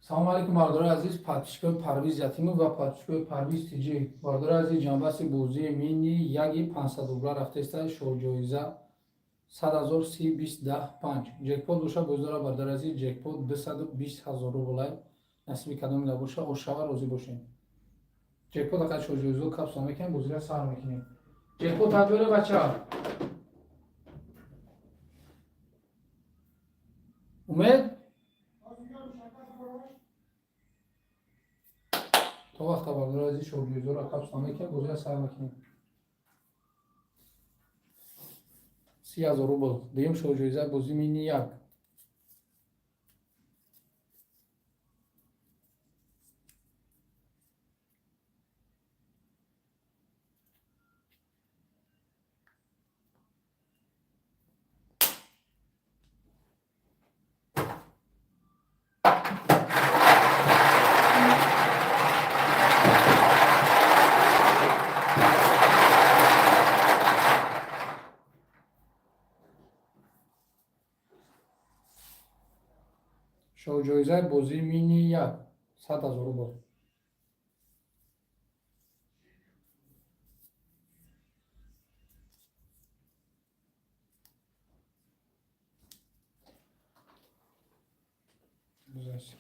Салому алейкум, бардорои азиз, подписчикои Парвиз Ятимов ва подписчикои Парвиз ТЖ. Бардорои азиз, ҷанбаси бозии мини яги 500 рубла рафтеста, шоҳҷоиза 100 ҳазор, 30 20 10 5. Ҷекпот боша, боздора, бардори азиз, ҷекпот 220 ҳазор рублай. Насиби кадомида боша, ошава, розӣ бошем. Ҷекпот ақад шоҳҷоизо капсула мекунем, бозира сар мекунем. Ҷекпот ҳаҷоре, бача. Умед? То вақта, бардори азиз, шоҳҷоизоро капсула мекунем, бозира сар мекунем. 30 000 рубл. Дуюм шоҳҷоиза бозии мини як. Шоҳҷоизаи бозии мини як 100 000 рубл. Гузашт.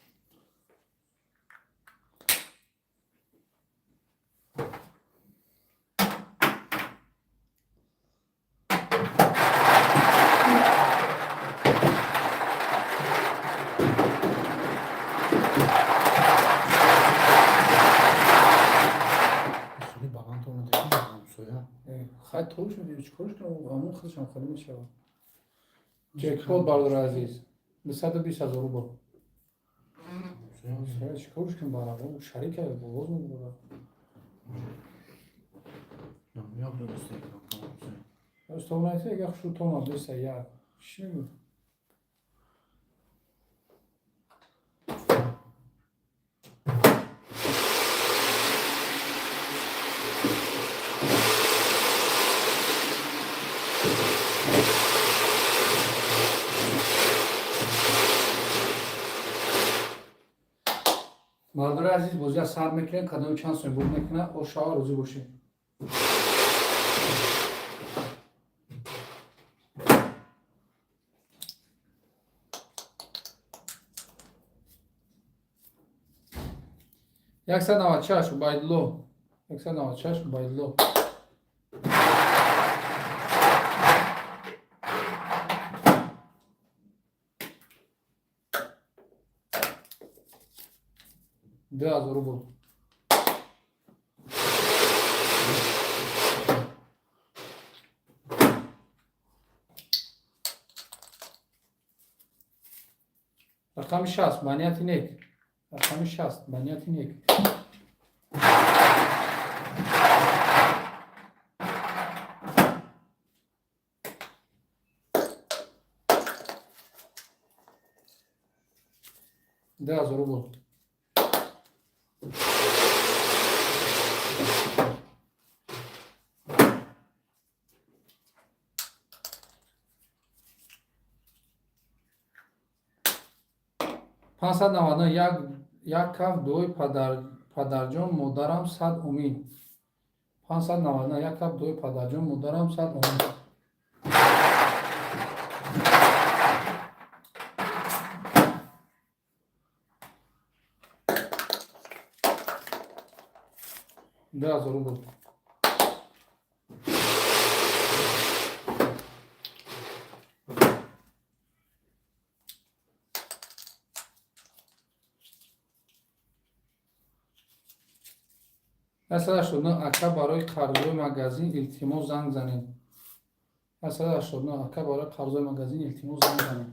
Сури баған то омада ҳамсоя. Хай, тош медиҳӣ, чӣ корш кунам, ҳамон худашам холӣ мешавад. Ҷекпот, бардори азиз, 220 000 рубл. Ҳамсоя. Чӣ корш кунам, бараво шарика боз мебурад. Як донеста ҳамсоя. Столнайта як хушу тона деса як. Чӣ мегӯ? Бардори азиз, бозия сар мекунем, кадоми чанд сом бурд мекунад, ошава, розӣ бошем. 196, Убайдулло. 196, Убайдулло. 2000 рубл. Рақами 60, ба нияти нек. Рақами 60, ба нияти нек. 2000 рубл. 599, як як каф дуои падарҷон, модарам, сад умин. 599, як каф дуои падарҷон, модарам, сад умин. 2000 рубл. 189, ака, барои қарзои магазин илтимос занг занед. 189, ака, барои қарзои магазин илтимос занг занед.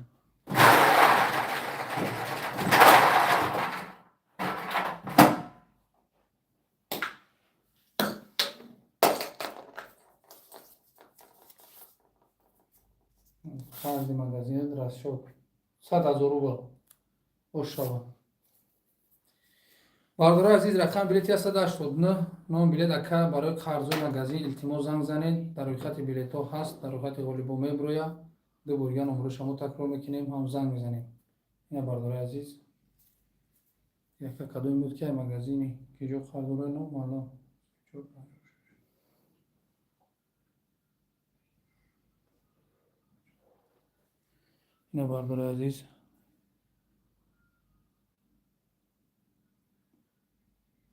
Қарзи магазин расчёт 100 000 рубл ошава. Бардорои азиз, рақами билети 189, номи билет: ака, барои қарзои магазин илтимос занг занед. Дар рӯйхати билетҳо ҳаст, дар рӯйхати ғолибо меброя. Ду борга номро шумо такрор мекунем, ҳам занг мезанем. Ина, бардорои азиз. Яка кадоме буд, ки ай магазини ки ҷо қардора, номаълум. Ина, бардори азиз,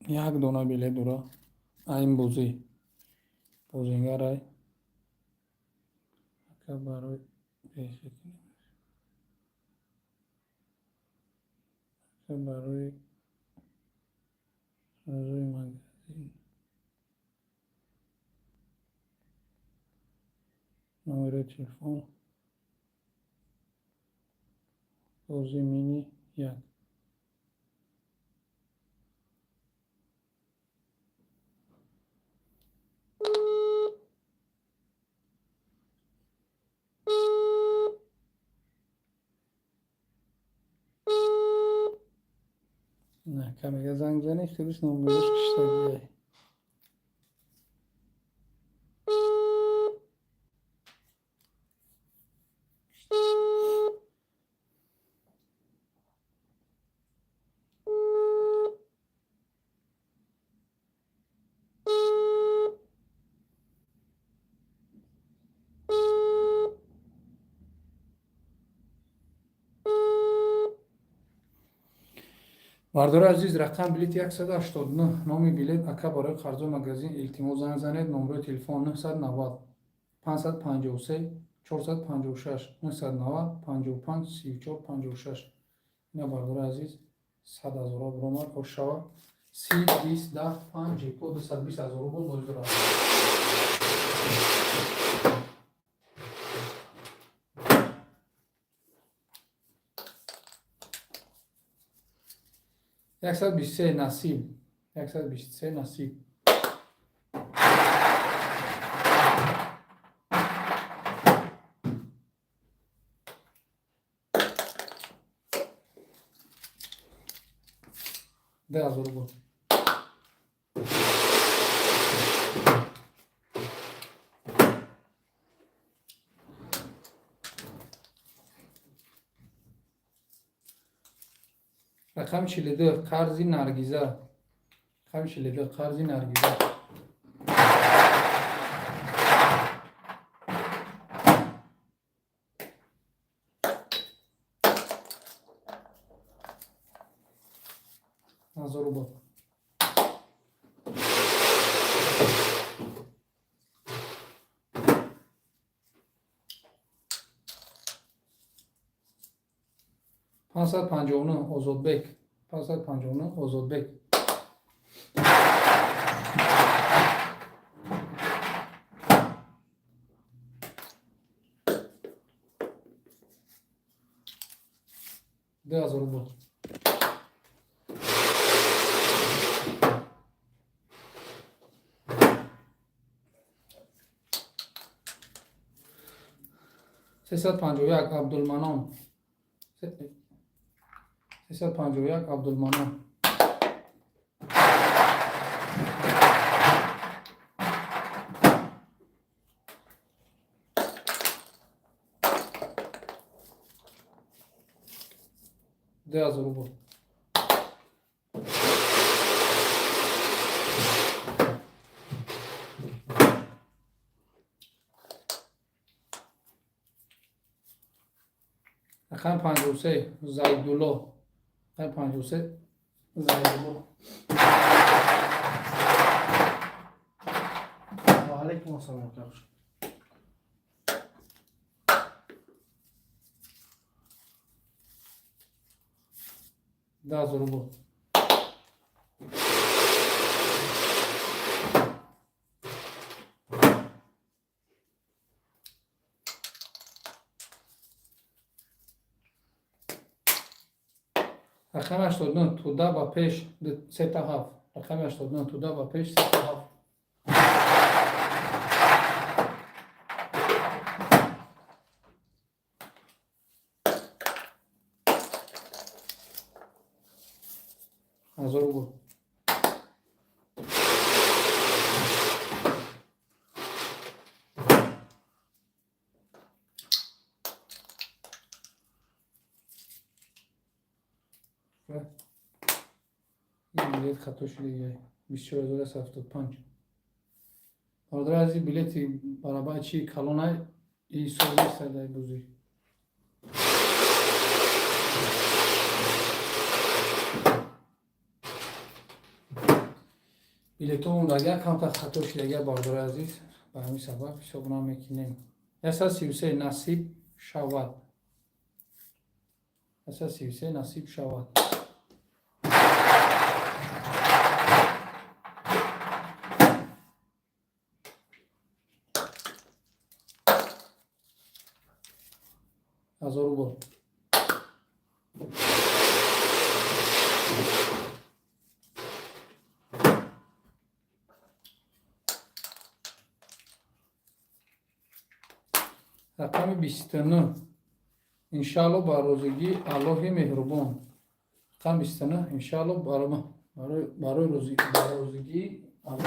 як дона билет дора. Айн бозӣ бозингарай, ака, барои ака, барои қарзои магазин номери телефон, бозӣ мини як. На, камега занг занӣ, хелиш номерош киштагиай. Бардори азиз, рақам билет 189, номи билет ака, барои қарзои магазин илтимос занг занед. Номерои телефон 990 553 456, 990 55 34 56. Ина, бардори азиз, 100 ҳазора биромад, хош шава. 30 20 10 5 ҷекпот 220 ҳазор рубл бозӣ дорад. 123 насиб, 123 насиб. 10 000 рубл. Рақами 42, қарзи Наргиза. Рақами 42, қарзи Наргиза. 1000 рубл. 559 Озодбек, 559 Озодбек. 2000 рубл. 351 Абдулманон, 351 Абдулманон. 2000 рубл. Рақами 53 Зайдулло, рақами 53 Зайдулло. Ва алайкум ассалом, ака. 10 000 рубл. Рақами 89 туда ба пеш сета ҳафт, рақами 89 туда ба пеш сета ҳафт. 1000 рубл. Хато шудагиай. 24175. Бародари азиз, билети барабар чи калонай и ҳисоб нест дар бозӣ. Билетҳо мондагия, камтар хато шудагия, бародари азиз, ба ҳамин сабаб ҳисоб намекунем. 133, насиб шавад. 133, насиб шавад. 1000 рубл. Рақами 29, иншаалло ба розигии Аллоҳи меҳрубон. Рақами 29, иншаалло барои розигии Аллоҳ.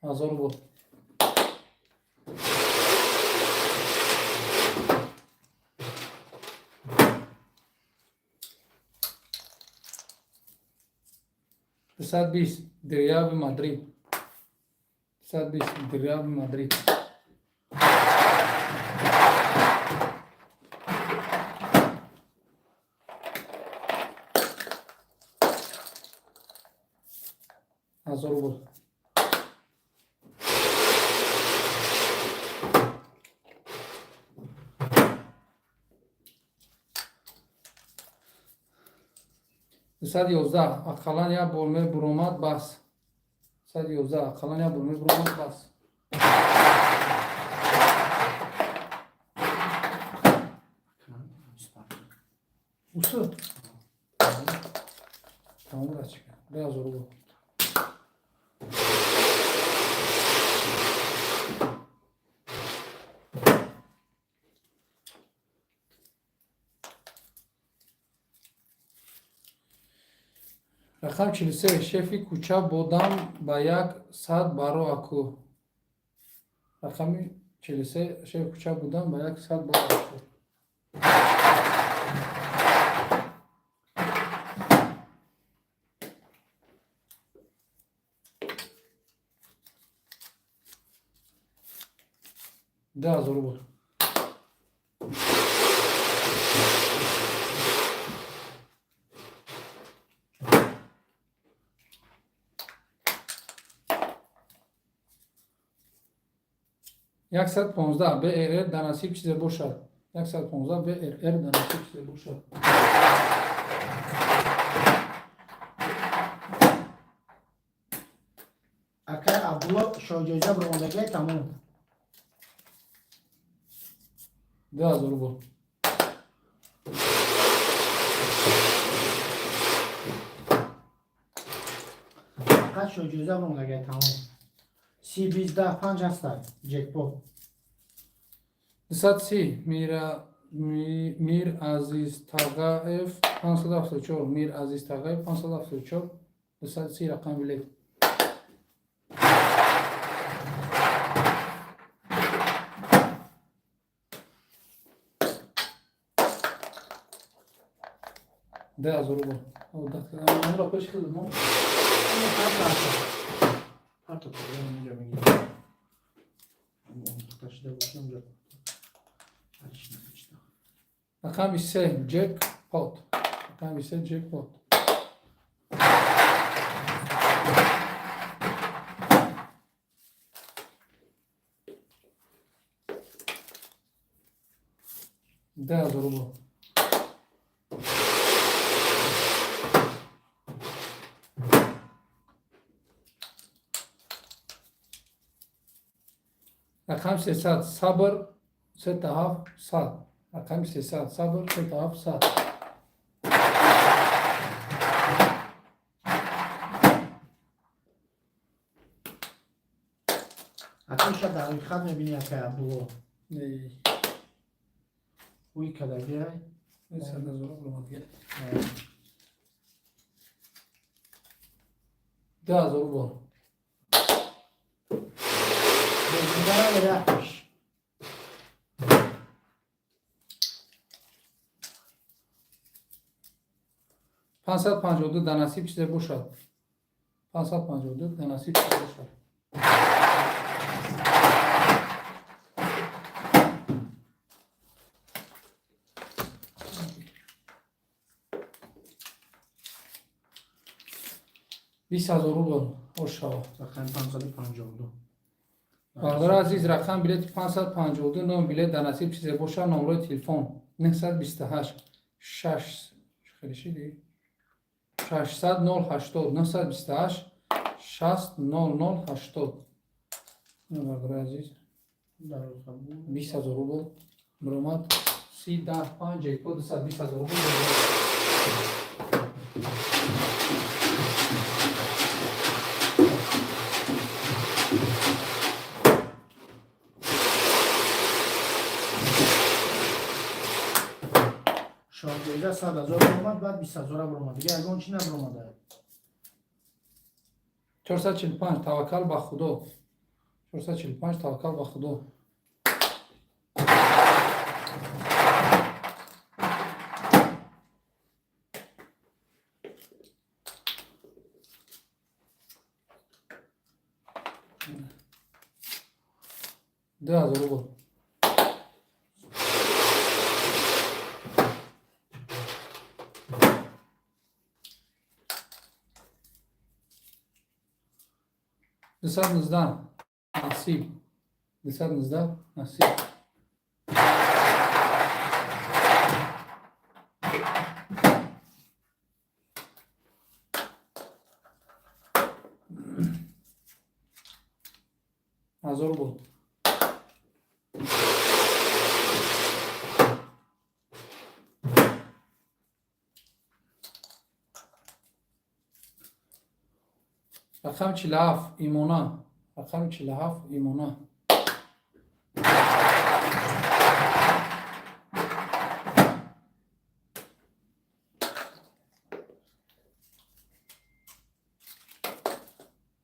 1000 рубл. 220, Диряби Мадрид. 220, Диряби Мадрид. 1000 рубл. 211, ақаллан як бор мебуромад, бас. 111, ақаллан як бор мебуромад, бас. Усу тамом рачика, 2000 рубл. Рақам 43, шефи кӯча бодам, ба як сад баро аку. Рақами 43, шефи кӯча будам, ба як сад баро аку. 2000 рубл. 115, брр, дар насиб чизе бошад. 115, брр, дар насиб чизе бошад. Акай Абдулло, шоҳҷоиза баромадагиай, тамом. 2000 рубл. Фақат шоҳҷоиза баромадагиай, тамом. Си бист даҳ панҷ ҳастай ҷекпот. 230, Мир Азиз Тағаев 574, Мир Азиз Тағаев 574, 230 рақам билет. 10000 рубл. Одат кардам. Онро пеш кардам. Парто инҷа мегирам. Шуда бошам инҷа. Рақами се, ҷекпот. Рақами се, ҷекпот. 10000 рубл. Рақами 300, сабр сета ҳафт сад. Рақами 300, сабр сета ҳафт сад. Акиша дар ҳақиқат мебини, акай Абдулло. Не. Ӯи кадагиай. 100 000 рубл омадгия. 2000 рубл. Зинда. 552 дар насиб чизе бошад. 552 дар насиб чизе бошад. 20 000 рубл ошава. Рақами 552. Бародари азиз, рақам билети 552, ном билет дар насиб чизе бошад, номрои телефон 928 6 хеле шиди 600 080 928 60 00 80. Бародари азиз, 20 000 рубл муромад, 30 10 5 ҷекпот 220 000 рубл. Шоҳҷоиза 100 000 баромад, баъд 20 000 баромад, дига ягон чи набаромада. 445, таваккал ба Худо. 445, таваккал ба Худо. 2000 рубл. 219, насиб. 219, насиб. 1000 рубл. Рақами 47, имона. Рақами 47, имона.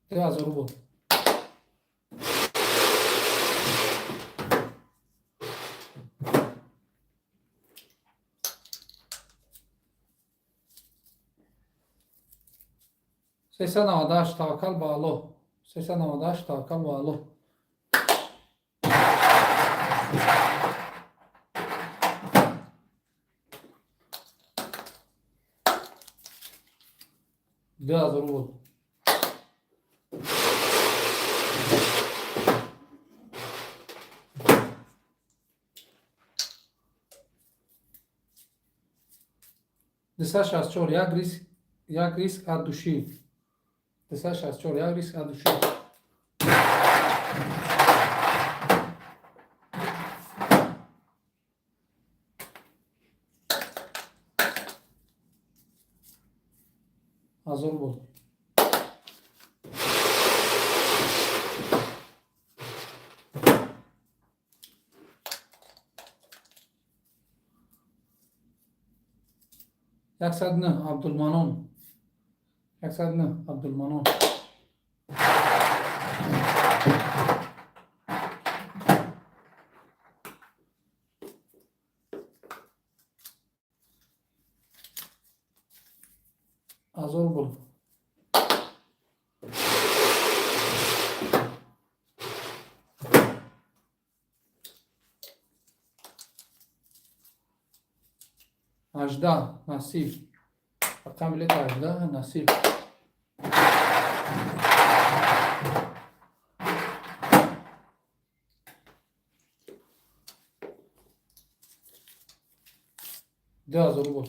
2000 рубл. 398, таваккал ба Аллоҳ. 398, таваккал ба Аллоҳ. 2000 рубл. 264, як риск, як риск от души. 264, як риск от души. 1000 рубл. 109, Абдулманон. 109, Абдулманон. 1000 рубл. 18, насиб. Рақами билет 18, насиб. 2000 рубл.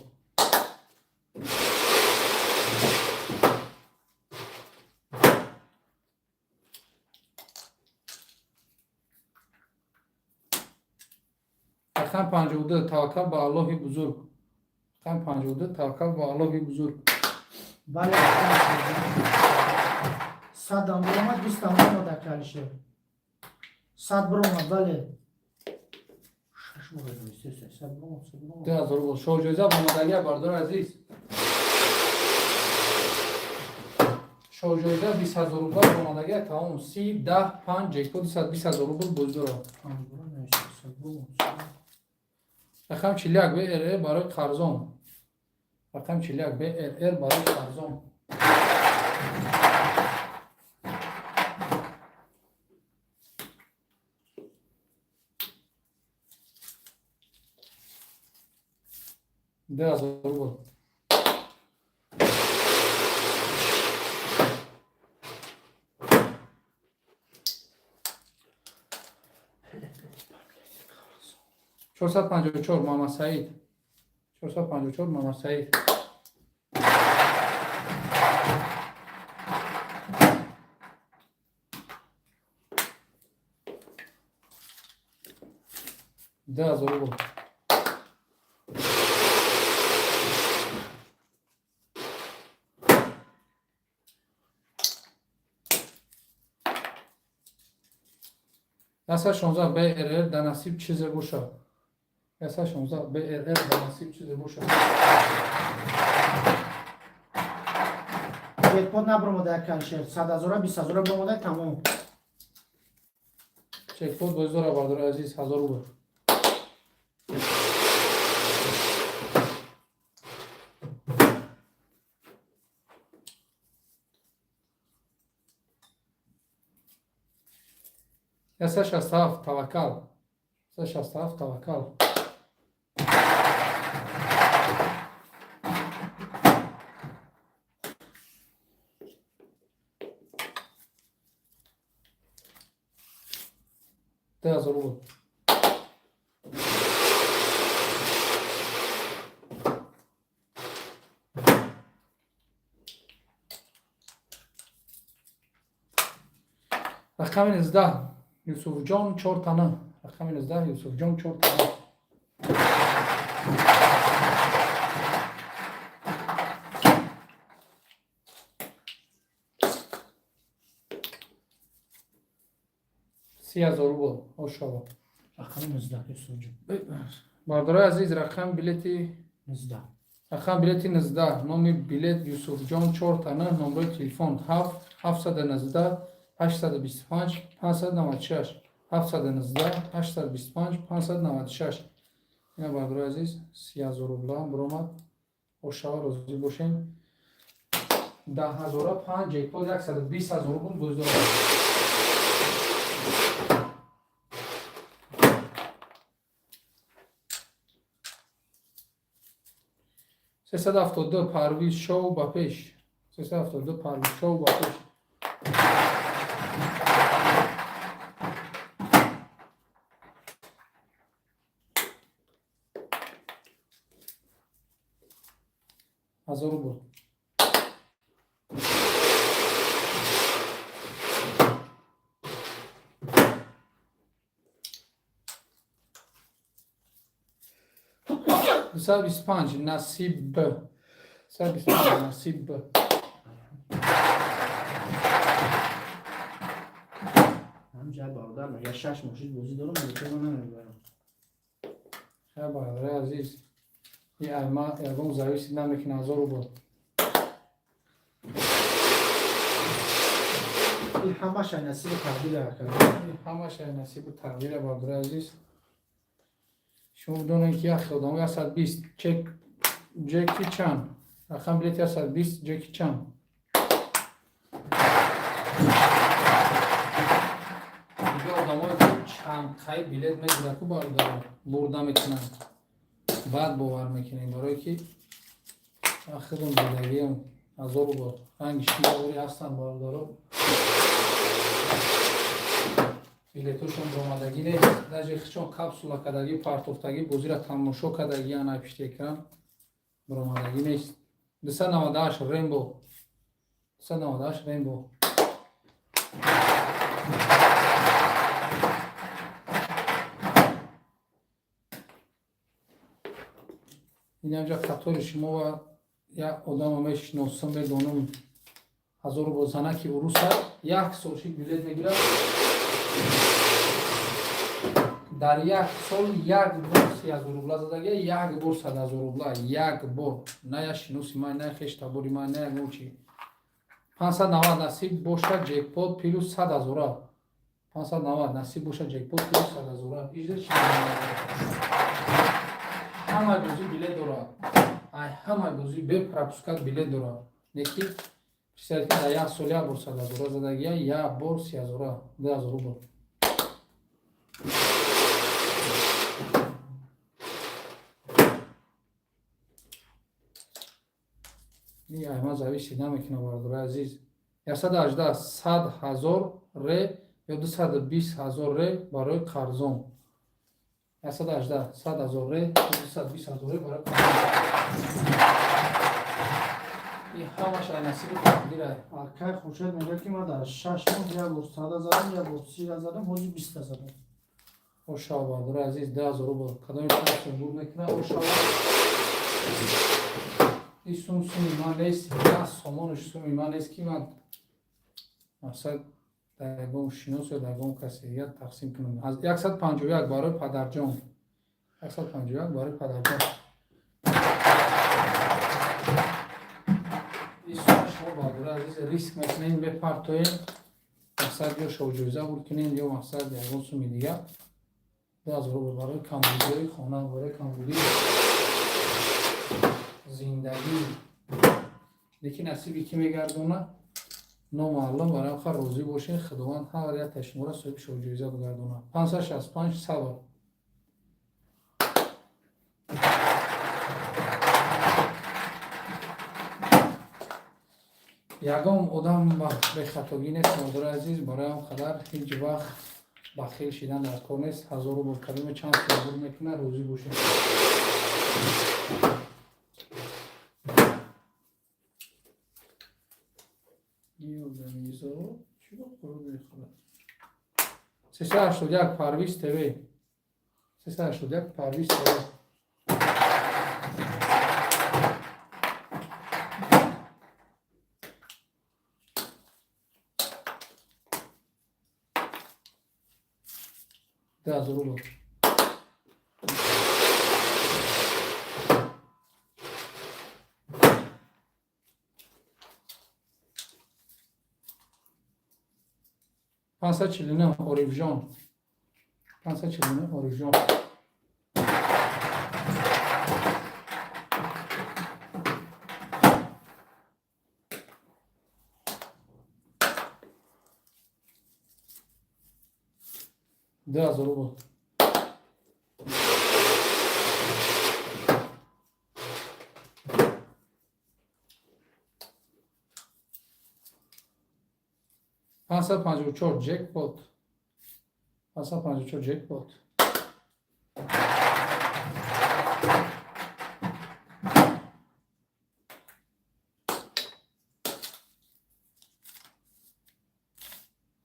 Рақами 52, таваккал ба Аллоҳи бузург. Рақами 52, таваккал ба Аллоҳи бузург. Бале, 100-ам биромад, 20-ам биромад, акалише 100 биромад, бале, шаш моҳ, 100 биромад, 100 биромад. 2000 рубл шоҳҷоиза бомадагия, бардори азиз. Шоҳҷоиза 20 000 рубла омадагия, тамом. 30, 10, 5, ҷекпот 220 000 рубл бозӣ дорад. Панҷ бора нависта, сад буромад. Рақам 41, БРР барои қарзон. Рақам 41, БРР барои қарзон. 2000 рубл. 454, Муҳаммадсаид. 454, Муҳаммадсаид. 2000 рубл. 116, БРР, дар насиб чизе бошад. 116, БРР, дар насиб чизе бошад. Ҷекпот набуромада, як калишер. 100 ҳазора, 20 ҳазора буромада, тамом. Чекпот бозӣ дора, бардори азиз, 1000 рубл. 167, Таваккал. 167, Таваккал. 2000 рубл. Рақами 19, Юсуфҷон, чортана. Рақами 19, Юсуфҷон, чортана. 30 000 рубл. Ошава. Рақами 19, Юсуфҷон. Бардорои азиз, рақами билети 19. Рақами билети 19, номи билет Юсуфҷон, чортана, номрои телефон 7 719 825 596, 719 825 596. Ина, бардорои азиз, 30 000 рубла биромад. Ошава, розӣ бошем. 10 ҳазора, панҷ ҷекпот, 120 000 рубл бозӣ дорад. 372, Парвиз Шоу, ба пеш. 372, Парвиз Шоу, ба пеш. 1000 рубл. 225, Насиб. 225, Насиб. Ҳамҷа бародар мега, шаш мошин бозӣ дорам, ман намебарам. Хай, бародари азиз, и айма ягон зависит намекунад, 1000 рубл. Ин ҳамаш ай насиби тақдира. Ҳамаш ай насибу тақдира, бародари азиз. Шумо бидонед, ки як хел одамо. 120, чек Ҷеки Чан. Рақам билети 120, Ҷеки Чан. Дига одамое ки чанд қай билет мегирад ку, бародаро, бурда мекунанд, баъд бовар мекунем, барое ки худам дидагиам. 1000 рубл ранги шиёри ҳастанд, бародаро, билетошон омадагӣ нест, даже хичон капсула кардагӣ, партофтагӣ, бозиро тамошо кардагӣ, ана пишти экран баромадагӣ нест. 298, Рембо. 298, Рембо. Инамҷа қатори шумо ва як одама мешиносам, медонам, 1000 бо занаки уруса, як сол шид билет мегирад, дар як сол як бор 30 000 рубла задагия, як бор 100 000 рубла, як бор. На як шиноси ман, на хеш табори ман, на ягон чи. 590, насиб боша, ҷекпот плюс 100 ҳазора. 590, насиб боша, ҷекпот плюс 100 ҳазора. Ижда чи, ҳамаи бозӣ билет дорад, ай ҳамаи бозӣ бе пропускать билет дорад. Неки писаре ки дар як сол як бор 100 ҳазора задагия, як бор 30 ҳазора, 2000 рубл. Ай ман зависит намекунам, бародари азиз. 118, 100 000 ре ё 220 000 ре барои қарзон. 118, 100 000 ре ё 220 000 ре барои қарзон. И ҳамаш ай насиби тақдир. Акай Хуршед мегӯяд, ки ман дар 6 моҳ як бор 100-а задам, як бор 30-а задам, ҳозир 20-та задам. Ошава, бародари азиз, 10 000 рубл. Кадоми шумо бур мекунад, ошава. И сум суми ман нест, як сомонаш суми ман нест, ки ман мақсад дар ягон шинос ё дар ягон касе дигар тақсим кунам. Аз 151 барои падарҷон, 151 барои падарҷон. И сума шумо, бародари азиз, риск мекунем, мепартоем, мақсад ё шоҳҷоиза бур кунем, ё мақсад ягон суми дигар. 2000 рубл барои камбудиҳои хона, барои камбудии зиндагӣ. Лекин насиби кӣ мегардонад, номаълум. Барои охар розӣ бошед, Худованд ҳар яктаи шуморо соҳиби шоҳҷоиза бигардонад. 565, сабр. Ягон одам бехатогӣ нест, модари азиз. Барои он қадар ҳеҷ вақт бахил шидан дар кор нест. 1000 рубл кадоме чанд сол бур мекунад, розӣ бошед. Одамизо чӣ қуру мехӯрад? 381, Парвиз ТВ, 381, Парвиз ТВ. 10 000 рубл. 549, Орифҷон, 549, Орифҷон. 2000 рубл. 554, ҷекпот, 554, ҷекпот.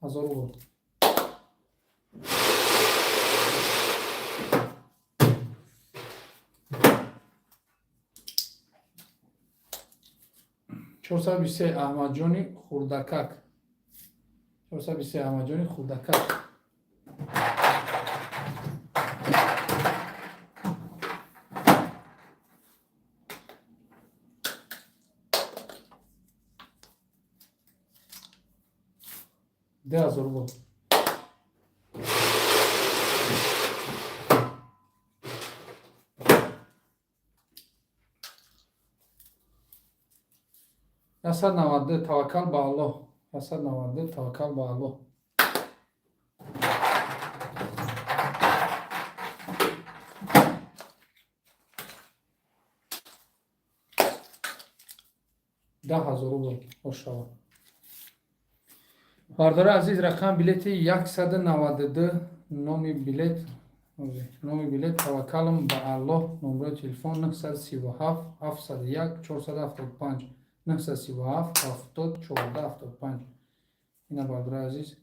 1000 рубл. 423, Аҳмадҷони хурдакак, 423, Аҳмадҷони хурдакак. 10 000 рубл. 192, Таваккал ба Аллоҳ, 192, Таваккал ба Аллоҳ. 10 000 рубл ошава. Бардори азиз, рақам билети 192, номи билет, Таваккалам ба Аллоҳ, номерои телефон 937 701 475, 937 70 14 75. Ина, бардори азиз,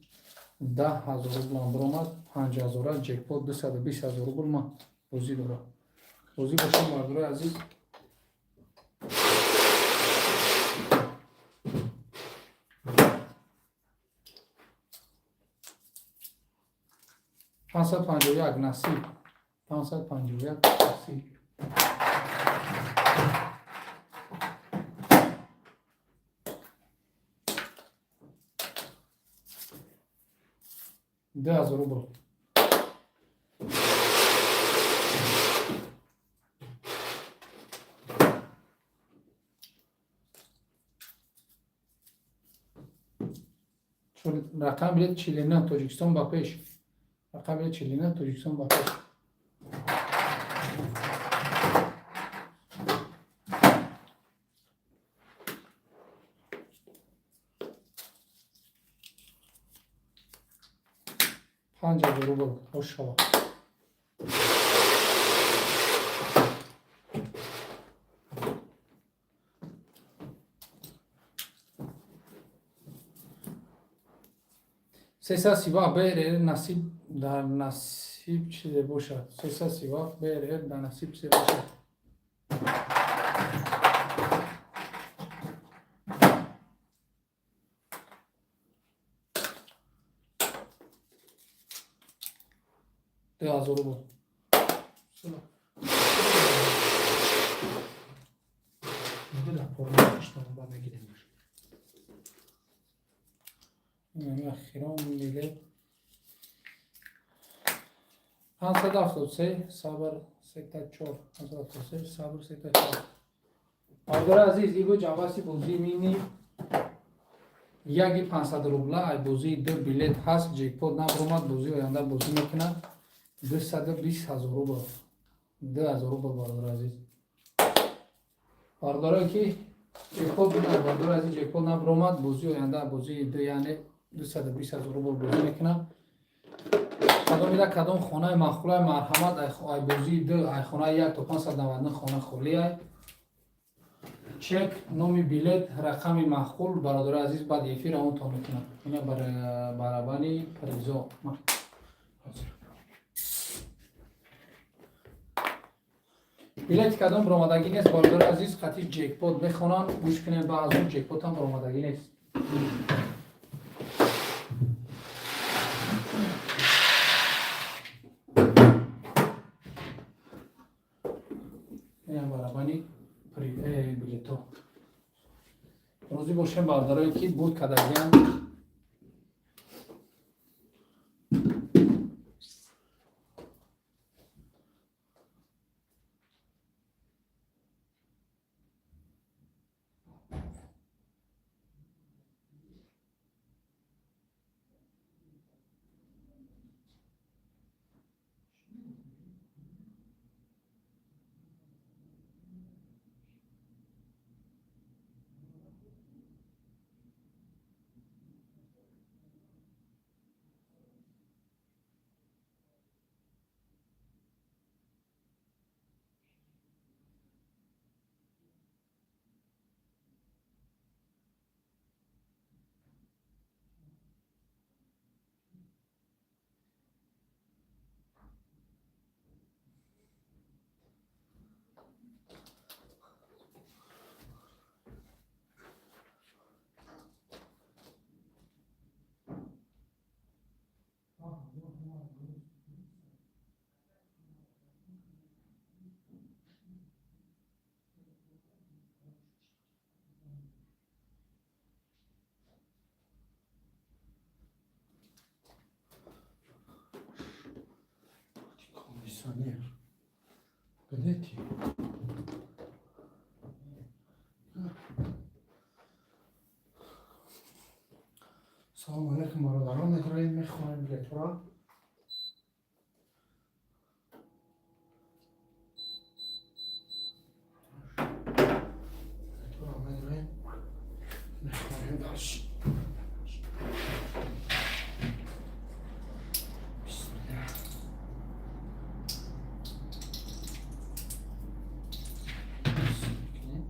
10 000 рублам биромад, 5000-а ҷекпот, 220 000 рубл ма бозӣ дорам. Розӣ бошем, бардори азиз. 551, насиб, 551, насиб. 2000 рубл. Рақам билет 49, Тоҷикистон ба пеш. Рақам билет 49, Тоҷикистон ба пеш. 5000 рубл. Хуш шава. 337 БРР, насиб дар насиб чизе бошад. 337 БРР, дар насиб чизе бошад. 2000 рубл. Ахирон билет 573 сабр сета чор, 573 сабр сета чор. Бародари азиз, ибо ҷаваси бозии мини яги 500 рубла. Ай бозии ду билет ҳаст, ҷекпот набуромад, бозии оянда бозӣ мекунад. 220 000 рубл, 2000 рубл. Бародари азиз, бародарое ки ҷекпот, бародари азиз, ҷекпот набуромад, бозии оянда бозии ду, яъне 220 000 рубл бозӣ мекунад. Кадомида кадом хонаи маъқулай, марҳамат. Ай бозии ду, ай хонаи як то 599 хона холиай. Чек, номи билет, рақами маъқул, бародари азиз, баъди эфир равонтон мекунад. Ина барабани призо. Билети кадом баромадагӣ нест, бародари азиз, қатъи ҷекпот мехонанд, гӯш кунед, баъзон ҷекпотам баромадагӣ нест. Инам барабани билето. Розӣ бошем, бародарое ки буд кардагианд. Кондиционер. Где? Салом алейкум, бародарон, медроем, мехонем билетҳоро. Билетҳоро медроем, мехонем дальше. Бисмиллах. Мекунем.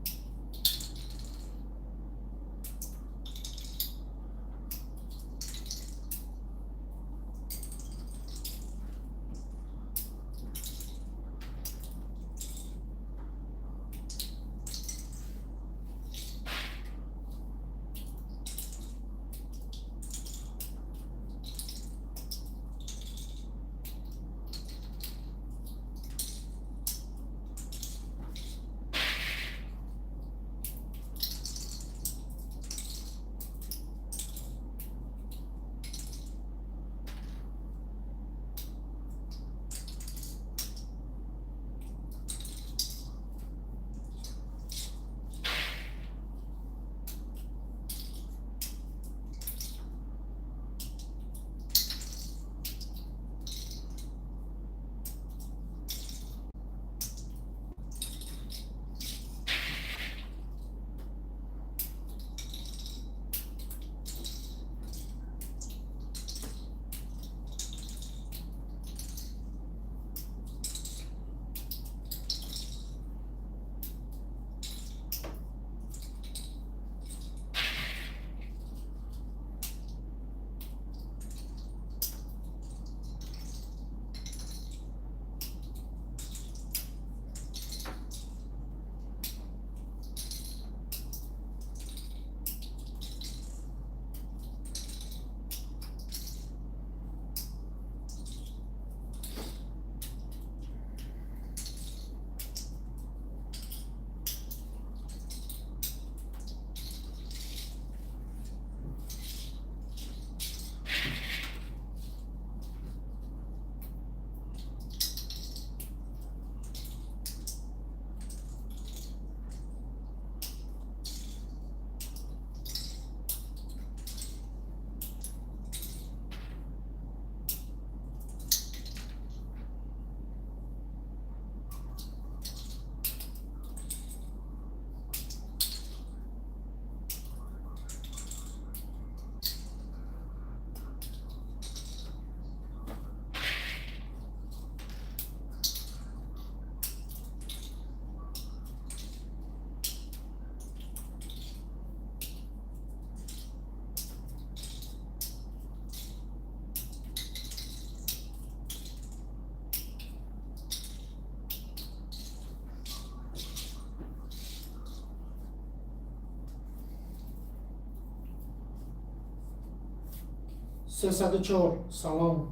304, салом.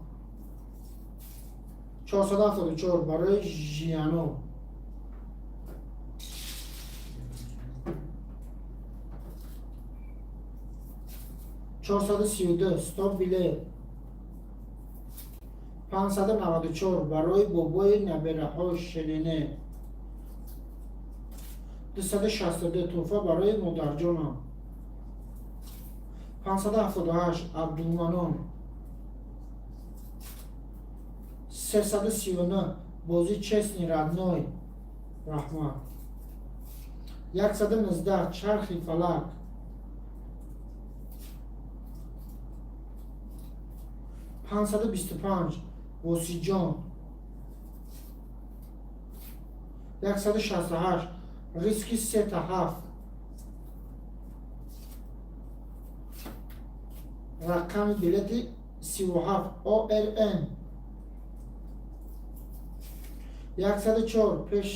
474 барои Жиано. 432, стоп билет. 594 барои бобои набираҳо Ширине. 262, тӯҳфа барои модарҷонам. 578, Абдулманон. 339, бозӣ честный, родной, раҳмат. 119, чархи фалак. 525, Восиҷон. 168, риски сета ҳафт. Рақами билети 37, ОРН. 104, пеш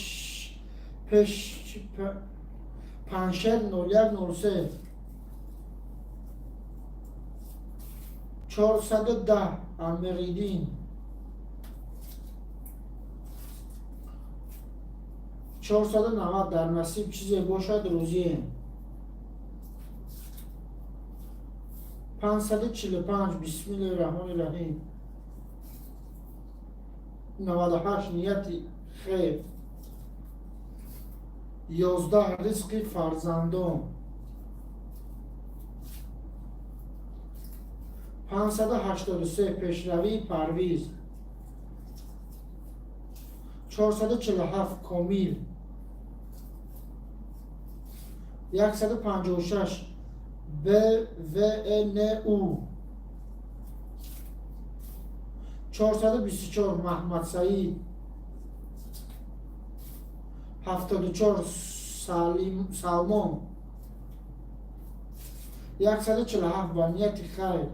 паншер 0103. 410, Амириддин. 490, дар насиб чизе бошад, рӯзием. 545, бисмиллоҳи раҳмони раҳим. 98, нияти хейр. 11, ризқи фарзандон. 583, пешравии Парвиз. 447, Комил. 156, БВНУ. 424, Маҳмадсаид. 74, Салмон. 147, ба нияти хайр.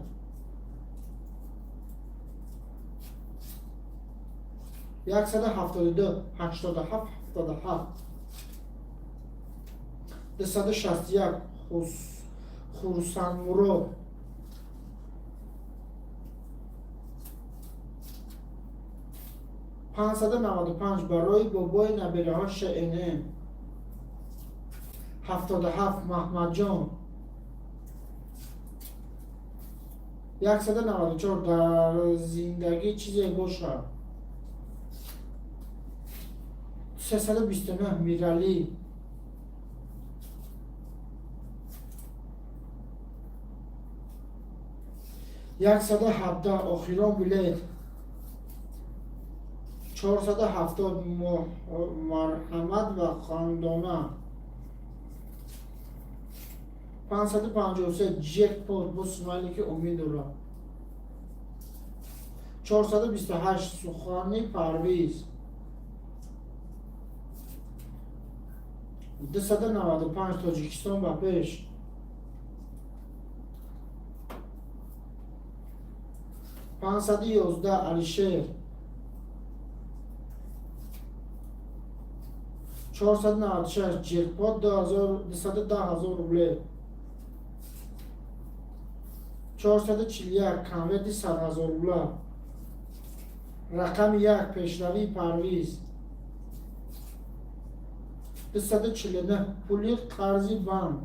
172, 87, 77. 261, Хурсанмурод. 595 барои бобои набираҳо ШНМ. 77, Маҳмадҷон. 194, дар зиндагӣ чизе бошад. 329, Миралӣ. 117, охирон билет. 470, марҳамат ва хандона. 553, ҷекпот бо смайлики умед дорад. 428, сухани Парвиз. 295, Тоҷикистон ба пеш. 511, Алишер. 496, ҷекпот 210 000 рубле. 441, конверти 100 000 рубла. Рақами як, пешравии Парвиз. 249, пули қарзи банк.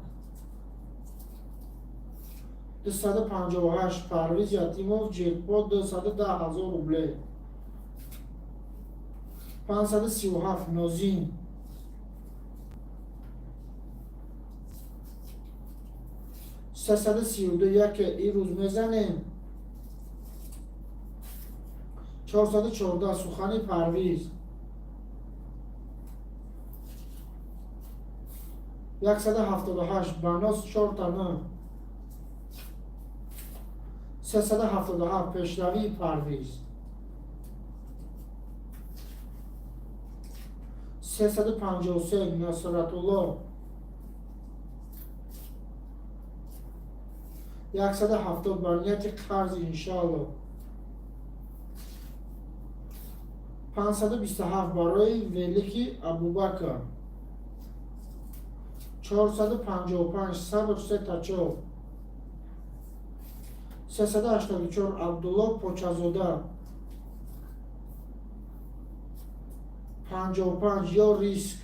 258, Парвиз Ятимов, ҷекпот 210 000 рубле. 537, Нозин. 332, яке ирӯз мезанем. 414, сухани Парвиз. 178, банос чортана. 377, пешравии Парвиз. 353, Насратулло. 170, бар нияти қарз, иншоалло. 527, барои велики Абубакр. 455, сабр сета чор. 384 Абдулло Почазода. 55 ё риск.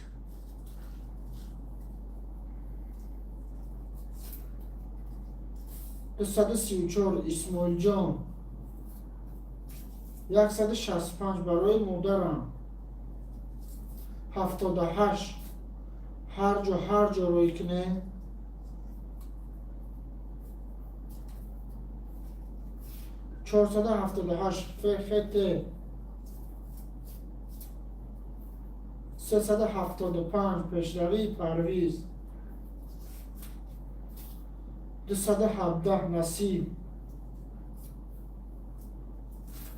234 Исмоилҷон. 165 барои модарам. 78 ҳар ҷо, ҳар ҷо рӯй кунем. 478 фхт. 375 Пешравии Парвиз. 217 Насиб.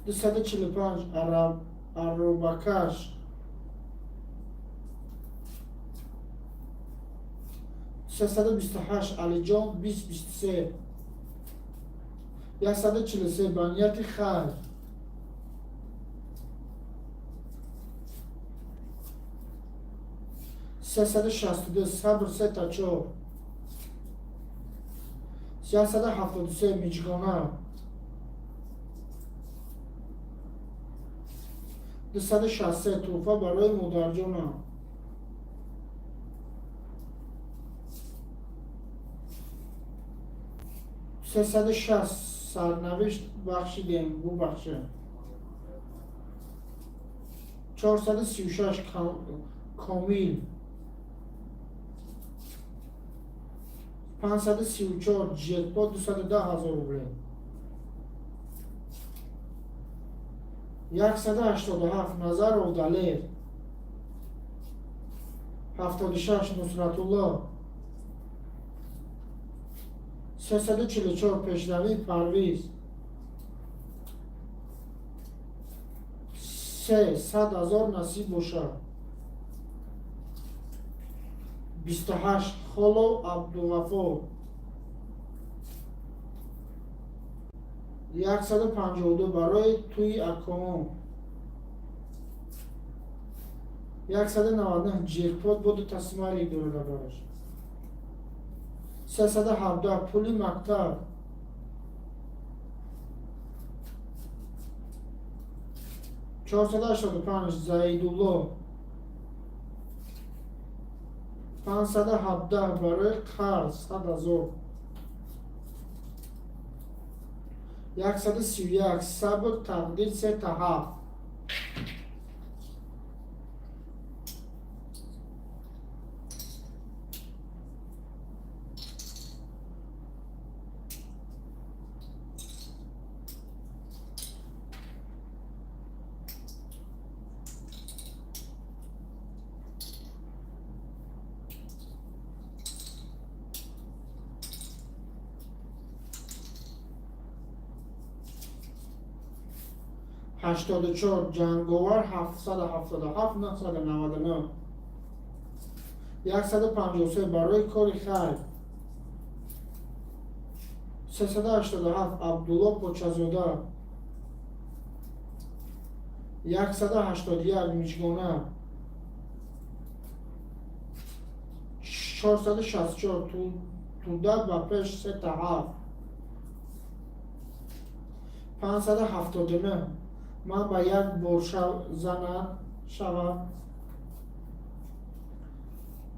245 Аробакаш. 328 Алиҷон 2023. 143 ба нияти хайр. 362 Сабр 3-4. 173 Миҷгона. 263 Тӯҳфа барои модарҷонам. 360 Сарнавишт бахшидем, бубахшем. 436 Комил. 534 Ҷекпот 210 000 рубле. 187 Назаров Далер. 76 Нусратулло. 344 Пешравии Парвиз. 300 000 насиб бошад. 28 Холов Абдуғафор. 152 барои тӯи акоом. 199 Ҷекпот бо дута смайлик дорада бараш. 317 Пули мактаб. 485 Заидулло. 517 барои қарз 100 000. 131 Сабр тақдир 3-7. 84 Ҷанговар 777 999. 153 барои кори хайр. 387 Абдулло Почазода. 181 Миҷгона. 464 Туда ба пеш 3-7. 579 Ман ба як бор зана шавам.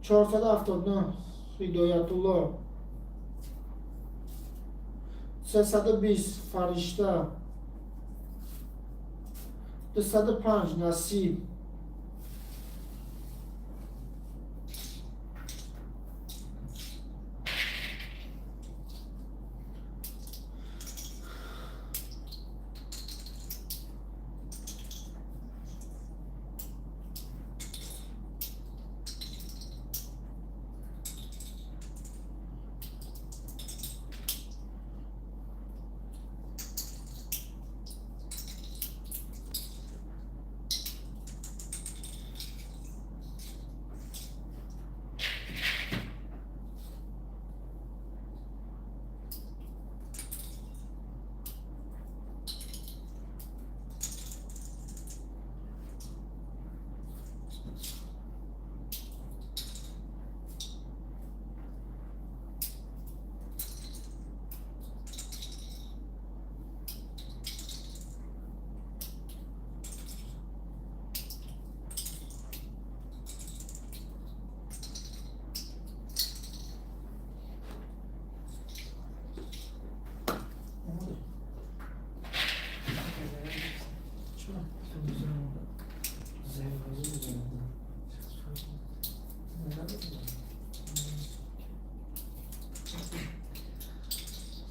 479 Ҳидоятулло. 320 Фаришта. 205 Насиб.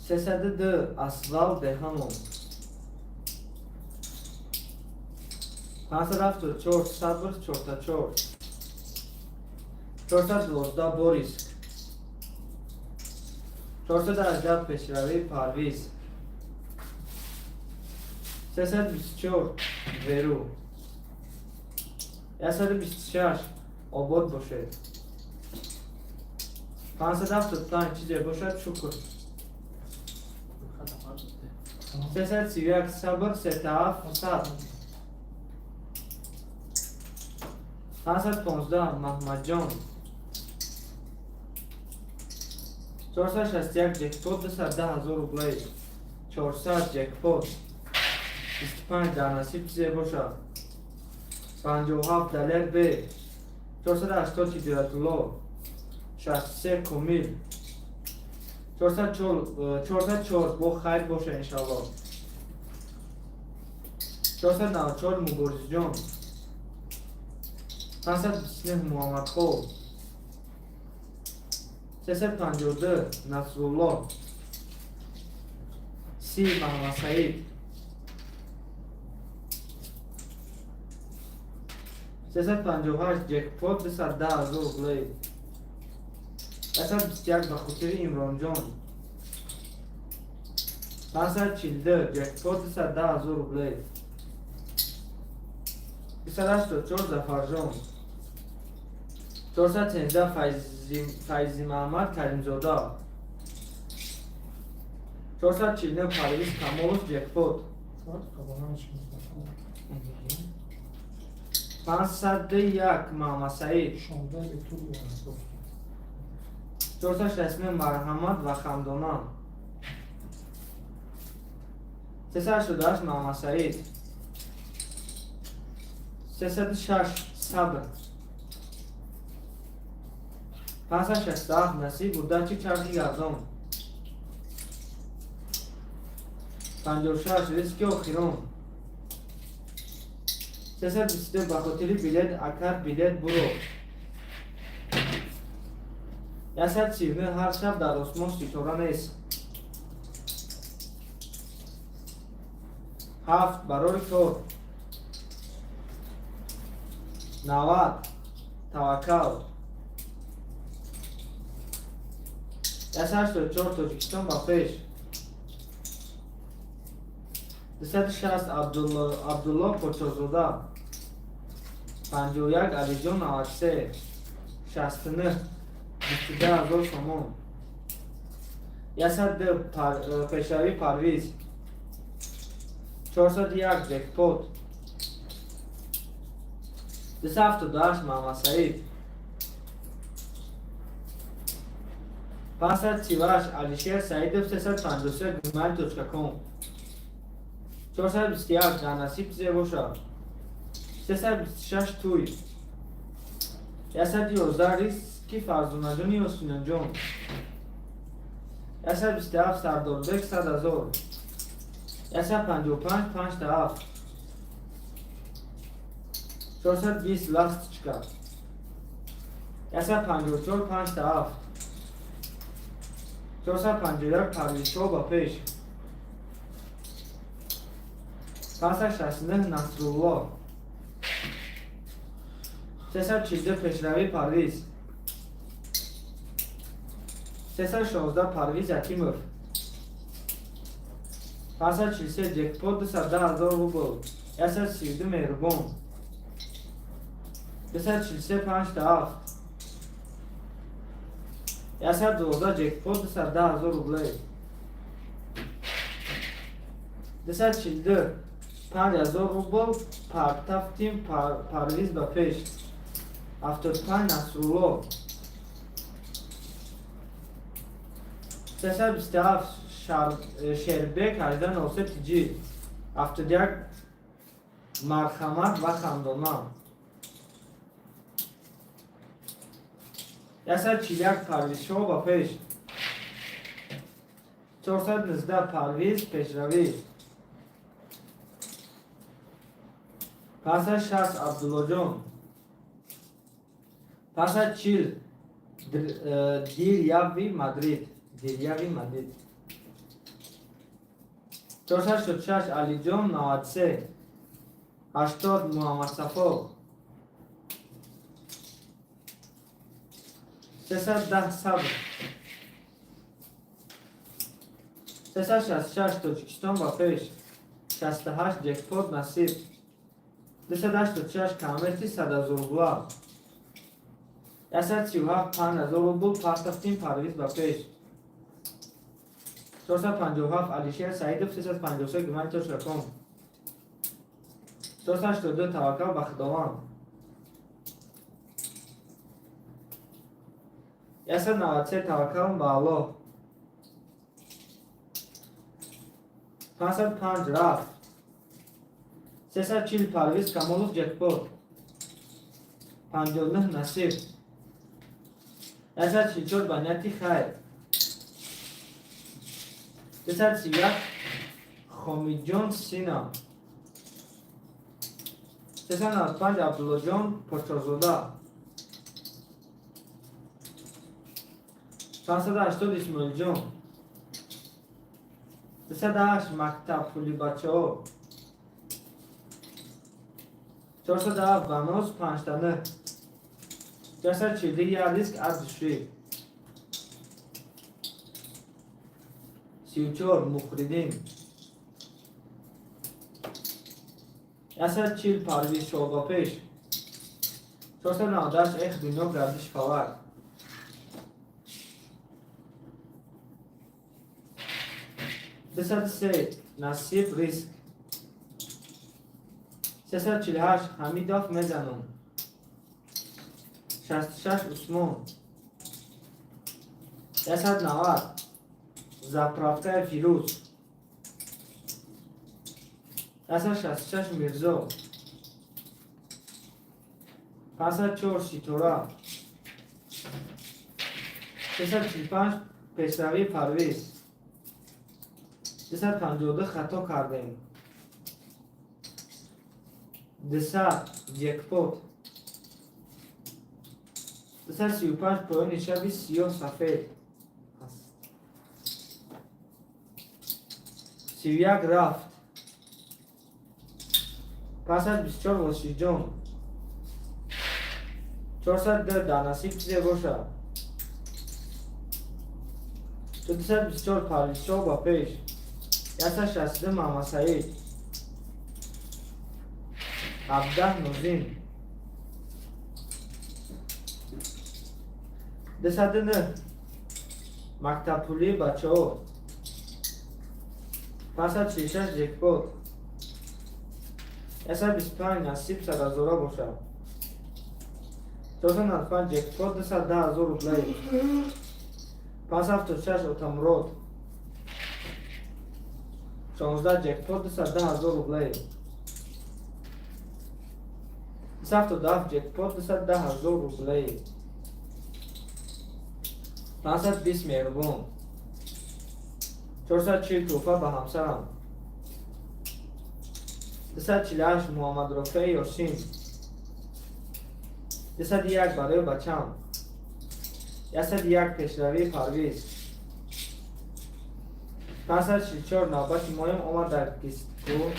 302 Асвал Деҳамон. 574 Сабр чорта чор. 412 Борис. 418 Пешравӣ Парвиз. 324 Веру. 126 Обод бошед. 575 чизе бошад, шукр. 331 Сабр сета ҳафт сад. 515 Маҳмадҷон. 461 ҷекпот 210 000 рублей. 400 ҷекпот. 25 дар насиб чизе бошад. 57 Далер Б. 480 Ҳидоятулло. 63 Комил. 404 бо хайр боша, иншалло. 494 Муборизҷон. 529 Муҳаммадхол. 352 Насрулло. 30 Маҳаммадсаид. 358 ҷекпот 210 000 рублей. 121 ба хотири Имронҷон. 542 ҷекпот 210 000 рублей. 284 Зафарҷон. 413 Файзимаҳмад Каримзода. 449 Парвиз Камолов ҷекпот. 501 Маҳаммадсаид. 469 Марҳамат ва Хандона. 388 Маҳаммадсаид. 306 Сабр. 567 Насиб Удачи чархи гардон. 56 Риски охирон. 322 ба хотири билет акар билет буро. 139 ҳар шаб дар осмон ситора нест. 7 барори кор. 90 Таваккал. 184 Тоҷикистон ба пеш. 260 Абдулло Подшоҳзода. 51 Алиҷон 93. 69 22 000 сомон. 102 Пешравӣ Парвиз. 401 ҷекпот. 278 Маҳаммадсаид. 538 Алишер Саидов 353 gmail точка ком. 421 дар насиб чизе бошад. 326 туй. 111 риски Фарзонаҷони Ёсинаҷон. 127 Сардорбек 100 000. 155 панҷта ҳафт. 420 Ласточка. 154 панҷта ҳафт. 451 Парвизшоҳ ба пеш. 569 Насрулло. 342 Пешравӣ Парвиз. 316 Парвиз Ятимов. 543 ҷекпот 210 000 рубл. 132 Меҳрубон. 243 панҷта ҳафт. 112 ҷекпот 210 000 рублей. 242 5000 рубл партафтим Парвиз ба пеш. 75 Насрулло. 327 Шербек 1803 тиҷи. 71 Марҳамат ва Хандона. 141 Парвизшоҳ ба пеш. 419 Парвиз Пешравӣ. 560 Абдуллоҷон. 540 Диряви Мадрид. Диряви Мадрид. 466 Алиҷон 93. 80 Муҳаммадсафо. 310 Сабр. 366 Тоҷикистон ба пеш. 68 Ҷекпот Насиб. 286 Конверти 100 рубла. 137 5000 рубл партофтим Парвиз ба пеш. 457 Алишер Саидов 353 Гумани точка ком. 482 Таваккал ба Худованд. 193 Таваккал ба Аллоҳ. 505 рафт. 340 Парвиз Камолов ҷекпот. 59 Насиб. 144 ба нияти хайр. 231 Хомидҷон Сина. 395 Абдуллоҷон Подшоҳзода. 580 Исмоилҷон. 208 Мактабпули бачаҳо. 407 Баноз 5 9. 442 як риск аз душвӣ. 34 Мухриддин. 140 Парвиз Шоҳбапеш. 498 Эх дунё гардиши фалак. 203 Насиб риск. 348 Ҳамидов мезанам. 66 Усмон. 190 Заправкаи Фирӯз. 166 Мирзо. 504 Ситора. 345 Пешравии Парвиз. 252 хато кардем. 200 ҷекпот. 235 поёни шаби сиёҳ сафед. 31 рафт. 524 Восиҷон. 402 дар насиб чизе бошад. 224 Парвизшоҳ ба пеш. 162 Муҳаммадсаид. 17 Нозим. 209 Мактабпулии бачаҳо. 546 ҷекпот. 125 Насиб садҳазора бошад. 495 ҷекпот 210 000 рублей. 576 Отамурод. 16 ҷекпот 210 000 рублей. 277 ҷекпот 210 000 рублей. 520 Меҳрубон. 440 тӯҳфа ба ҳамсарам. 248 Муҳаммадрофеи Ёсин. 201 барои бачам. 101 Пешравии Парвиз. 544 навбати моем омад дар гистгӯ.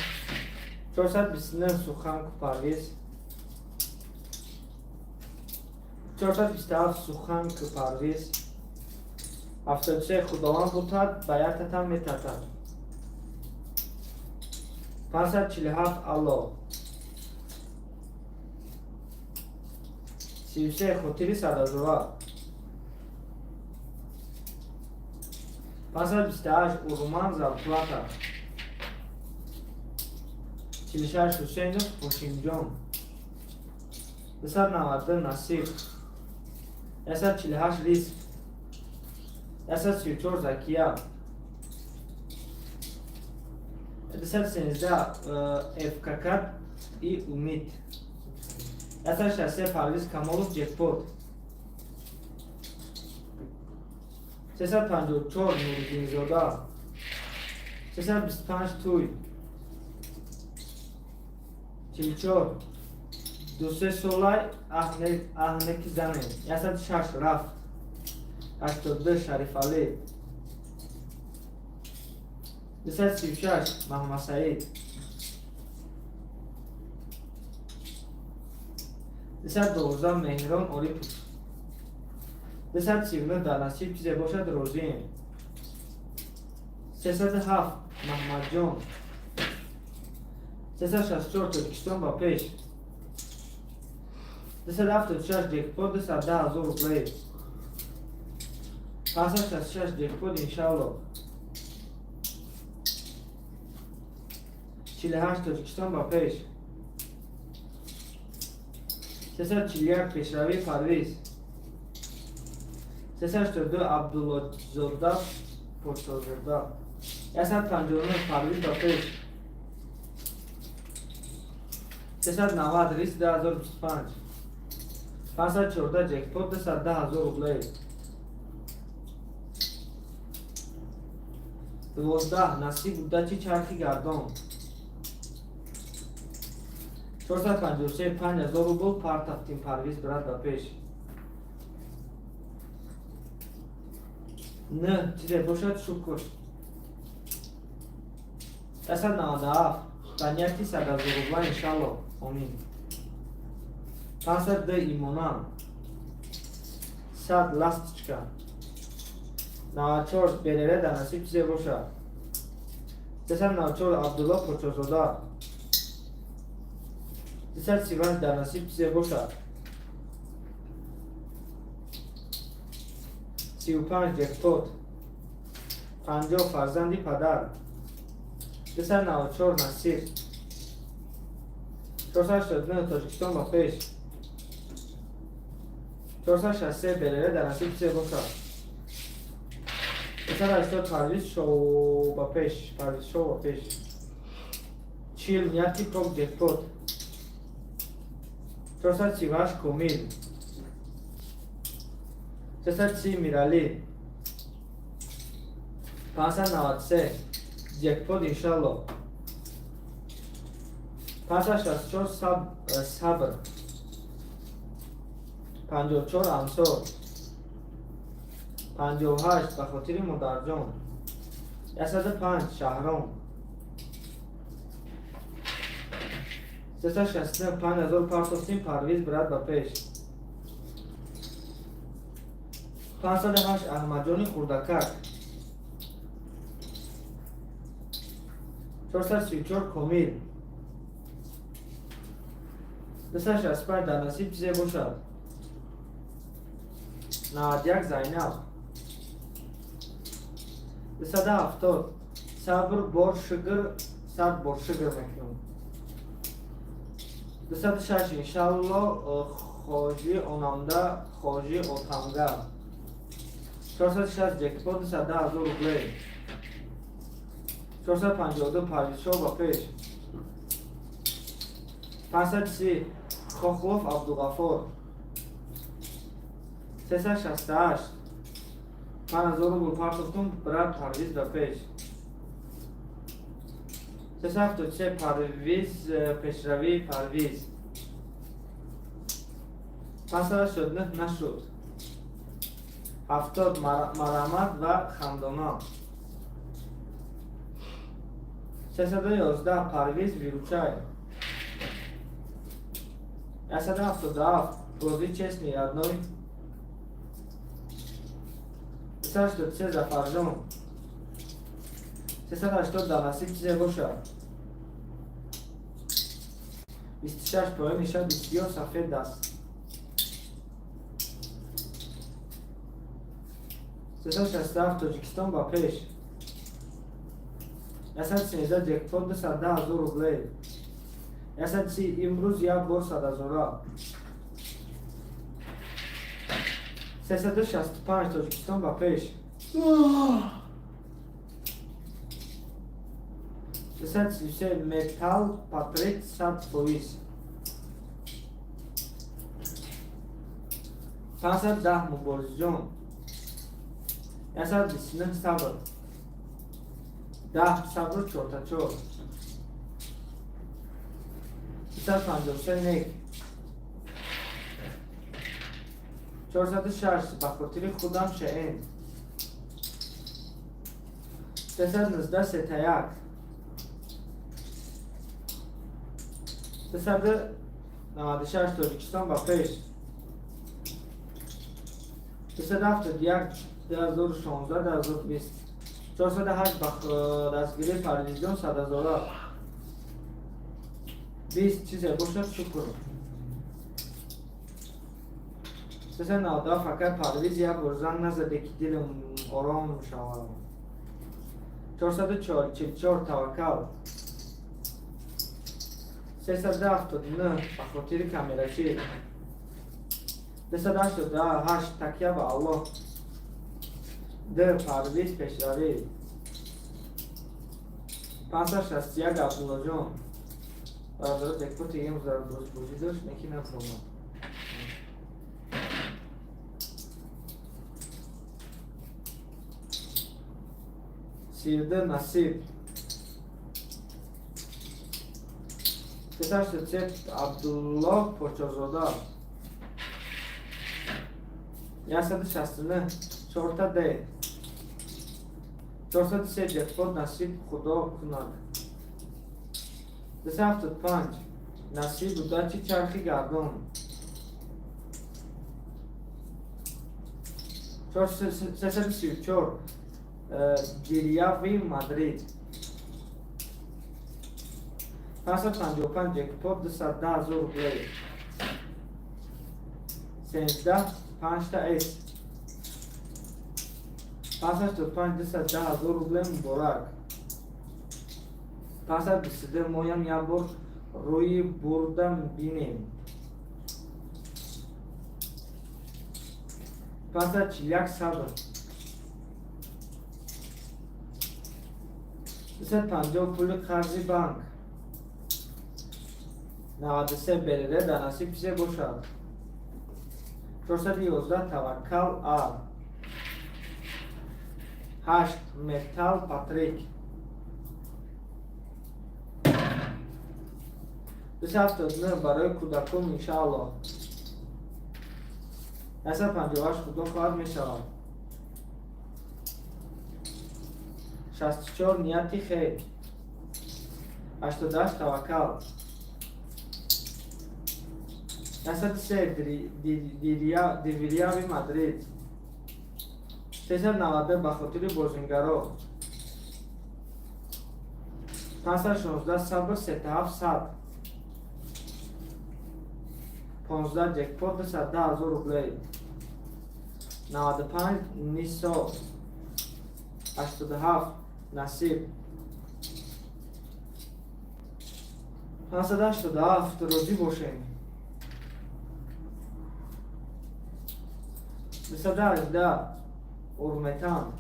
429 Суханку Парвиз. 427 Суханку Парвиз. 73 Худованд бутад ба яктатан метатад. 547 Алло. 33 хотири садҳазора. 528 Уруман зарплата. 46 Ҳусейнов Ҳошимҷон. 292 Насиб. 148 Риск. 134 Закия. 213 ФКК и Умид. 163 Парвиз Камолов ҷекпот. 354 Нуриддинзода. 325 Туй. 44 Ду-се солай аҳнеки занем. 106 рафт. 82 Шарифалӣ. 236 Маҳмадсаид. 212 Меҳрон Орипов. 239 дар насиб чизе бошад, розием. 307 Маҳмадҷон. 364 Тоҷикистон ба пеш. 276 ҷекпот 210 000 рублей. 566 ҷекпот, иншалло. 48 Тоҷикистон ба пеш. 341 Пешравӣ Парвиз. 382 Абдуллозода Подшозода. 159 Парвиз ба пеш. 390 рис 2025. 514 ҷекпот 210 000 рублей. 12 насиб удачи чархи гардон. 453 5000 рубл партафтим. Парвиз, брат, ба пеш. Н чизе бошад, шукр. 197 ба нияти 100 000 рубла, иншалло, омин. 500 д имонан. 100 ласточка. 94 берере, дар насиб чизе бошад. 394 Абдулло Почозода. 338 дар насиб чизе бошад. 35 ҷекпот. 50 фарзанди падар. 294 Насир. 489 Тоҷикистон ба пеш. 463 берере, дар насиб чизе бошад. 380 Парвиз шоу ба пеш. Парвиз шоу ба пеш. 40 нияти пок ҷекпот. 438 Комил. 330 Миралӣ. 593 ҷекпот, иншалло. 564 сабр. 54 Ансор. 58 ба хотири модарҷон. 105 Шаҳром. 369 5000 партофтим. Парвиз, брат, ба пеш. 508 Аҳмадҷони хурдакак. 434 Комил. 265 дар насиб чизе бошад. 91 Зайнаб. 270 сабр бор шукр, 100 бор шукр мекунам. 206 иншалло, хоҷи онамда, хоҷи отамга. 460 ҷекпот 210 000 рублей. 452 Парвизшоҳ ба пеш. 530 Хохлов Абдуғафор. 368 5000 рубл партофтум. Брат Парвиз, ба пеш. 373 Парвиз, пешравии Парвиз. 589 нашуд. 70 марамат ва хандона. 311 Парвиз, выручай. 177 бозӣ честный, родной. 383 Зафарҷон. 380 дар насиб чизе бошад. 26 поёни шаб бисёр сафед аст. 367 Тоҷикистон ба пеш. 113 ҷекпот 210 000 рублей. 130 имрӯз як бор садҳазора. 365 Тоҷикистон ба пеш. 333 металл патрик, 100%. 510 Муборизҷон. 129 сабр. 10 сабр чорта чор. 353 нек. 406 ба хотири худам шн. 319 сетаяк. 396 Тоҷикистон ба пеш. 371 2016 2020. 408 ба дастгирии Парвизҷон садҳазора. 20 чизе бошад, шукр. 397 фақат Парвиз як бор занг назаде, ки дилам ором шавад. 444 Таваккал. 379 ба хотири камерачӣ. 288 такя ба Аллоҳ. Д Парвиз пешравӣ. 561 Абдуллоҷон. Бародаро, ҷекпоти имрӯз дар бозӣ дошт, неки нафурмад. 32 Насиб. 383 Абдуллоҳ Почозода. 169 чорта Д. 403 ҷекпот насиб худо кунад. 275 Насиб удачи чархи гардон. 334 Гиряви Мадрид. 555 ҷекпот 210 000 рублей. 13 панҷта С. 585 210 000 рублей муборак. 522 моям як бор рӯи бурдам бинем. 541 сабр. 250 пули қарзи банк. 93 БРР дар насиб чизе бошад. 411 Таваккал А. 8 Метал Патрик. 279 барои кӯдакон иншааллоҳ. 158 худо хоҳад мешавад. 64 нияти хейр. 88 Таваккал. 103 Дивиряви Мадрид. 392 ба хотири бозингаро. 516 сабр 37 сад. 15 ҷекпот 210 000 рублей. 95 Нисо. 87 Насиб. 587 розӣ бошем. 218 Урметан.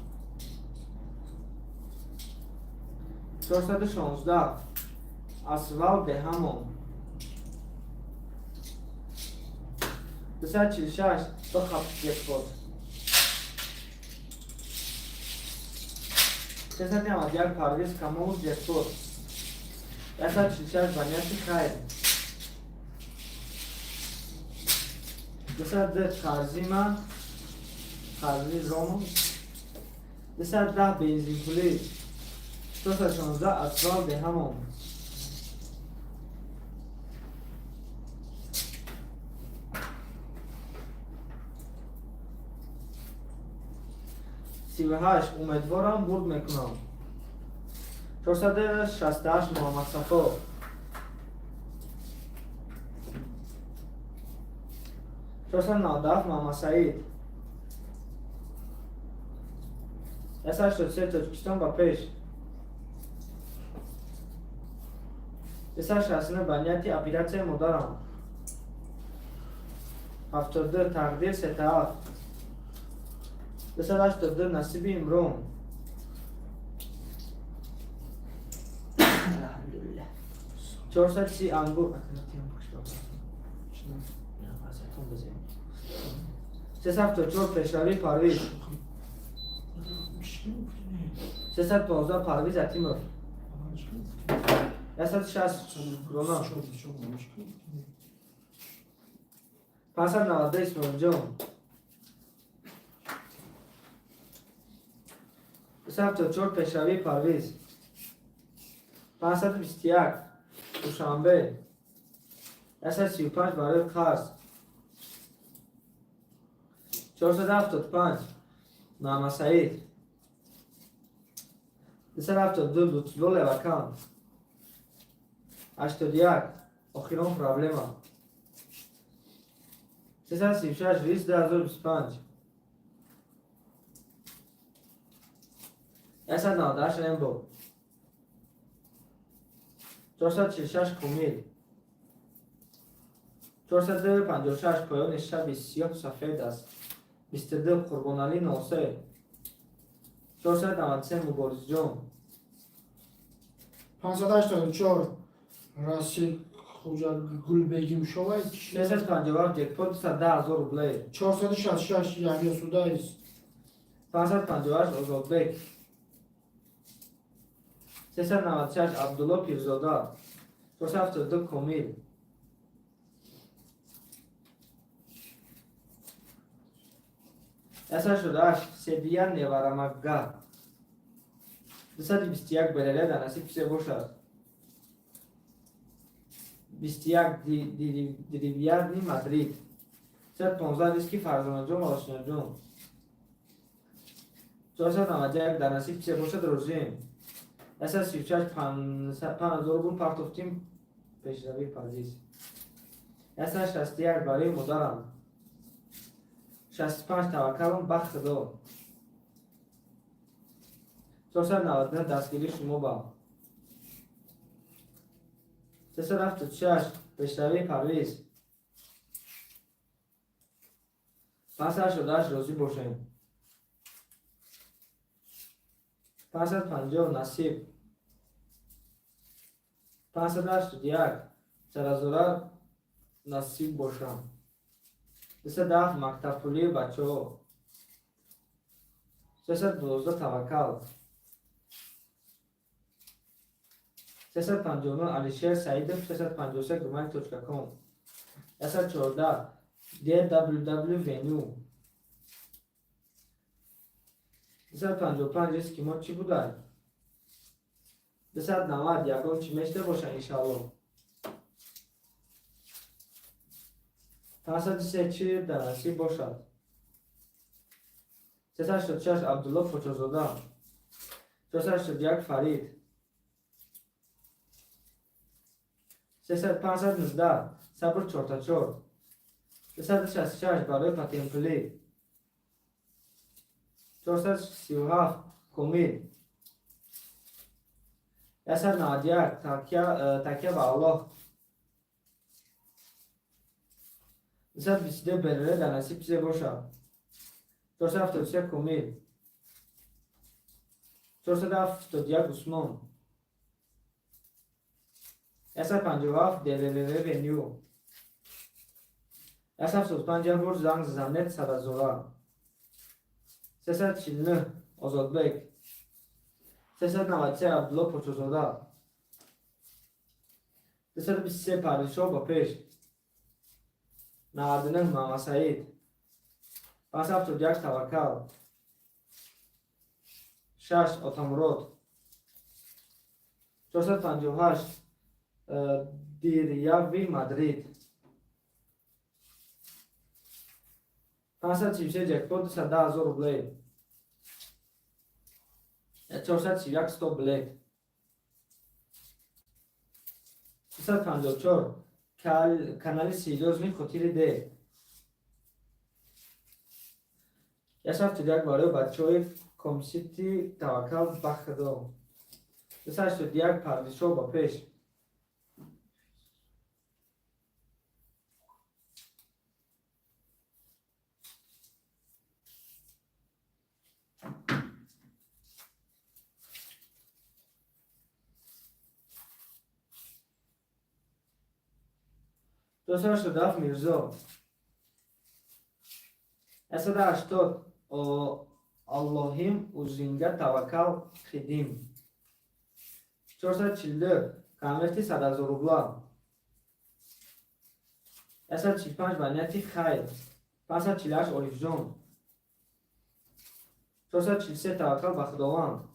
416 Асвал Деҳамон. 246 Бихаб ҷекпот. 391 Парвиз Камолов ҷекпот. 146 ба нияти хайр. 202 Қарзима Қарзи Ромон. 210 бензинпулӣ. 416 Асвал Деҳамон. 38 умедворам бурд мекунам. 468 Муҳаммадсафо. 497 Муҳаммадсаид. 183 Тоҷикистон ба пеш. 269 ба нияти оператсияи модарам. 72 тақдир 37. 282 насиби Имрон. Алҳамдулиллаҳ. 430 ангур. 374 пешравии Парвиз. 315 Парвиз Атимов. 160 крона. 592 Исмоилҷон. 274 пешравии Парвиз. 521 Душанбе. 135 барои қарз. 475 Мамасаид. 272 Лутфулло Левакан. 81 охирон проблема. 336 рис 2025. 198 Рембо. 446 Комил. 456 поёни шаби сиёҳ сафед аст. 22 Қурбоналӣ Носер. 493 Муборизҷон. 584 Расил Хуҷа Гулбегимшовай. 357 ҷекпот 210 000 рублей. 466 Яҳё Судаис. 558 Озодбек. 396 Абдулло Пирзода. 472 Комил. 188 Седия Неварамагга. 221 Береле дар насиб чизе бошад. 21 Дривиадни Мадрид. 315 риски Фарзонаҷон ва Ошинаҷон. 491 дар насиб чизе бошад розием. 136 5000 рубл партофтим пешравии Парвиз. 161 барои модарам. 65 таваккалам ба Худо. 499 дастгирии шумо ба. 376 пешравии Парвиз. 588 розӣ бошем. 550 насиб. 581 саразора насиб бошам. 210 мактабпулии бачаҳо. 312 таваккал. 359 Алишер Саидов. 353 gmail.com. 114 DWW Venue. 255 риски мо чӣ будай? 290 ягон чӣ мешта боша иншалло. 503 чӣ дар насиб бошад. 386 Абдулло Почозода. 481 Фарид. 519 Сабр 44. 266 барои патентпулӣ. 437 Комил. 191 такя ба Аллоҳ. 222 Береле дар насиб чизе бошад. 473 Комил. 471 Усмон. 157 DWW Venue. 175 бор занг занед саразора. 349 Озодбек. 393 Абдулло Почозода. 223 Парвизшоҳ ба пеш. 99 Мамасаид. 571 Таваккал. 6 Отамурод. 458 Диряви Мадрид. 533 ҷекпот 210 000 рублей. 431 100 билет. 354 канали серьёзный хотири Д. 171 барои бачаҳои Комсити таваккал ба Худо. 281 Парвизшоҳ ба пеш. 287 Мирзо. 180 Аллоҳим узинга таваккал хидим. 442 конверти 100 000 рубла. 145 ба нияти хайр. 548 Орифҷон. 443 таваккал ба Худованд.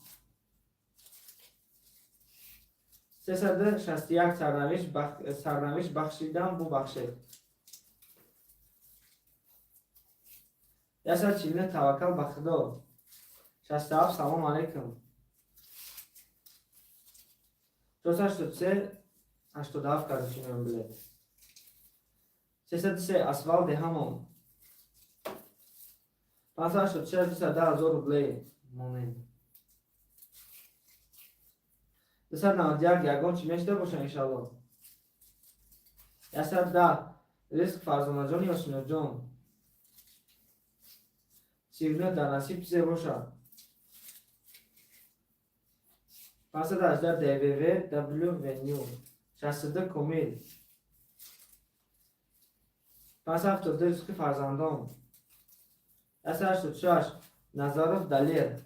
361 сарнавишт бахшидан бубахшед. 149 таваккал ба Худо. 67 салом алейкум. 483 87 короче меом билет. 303 асфалт деҳамон. 586 210 ҳазор рублей монем. 291 ягон чӣ мешида боша иншалло. 110 ризқ Фарзонаҷон ё Синоҷон. 39 дар насиб чизе боша. 518 ДВВ W 62 Комил. 572 ризқи фарзандон. 186 Назаров Далер.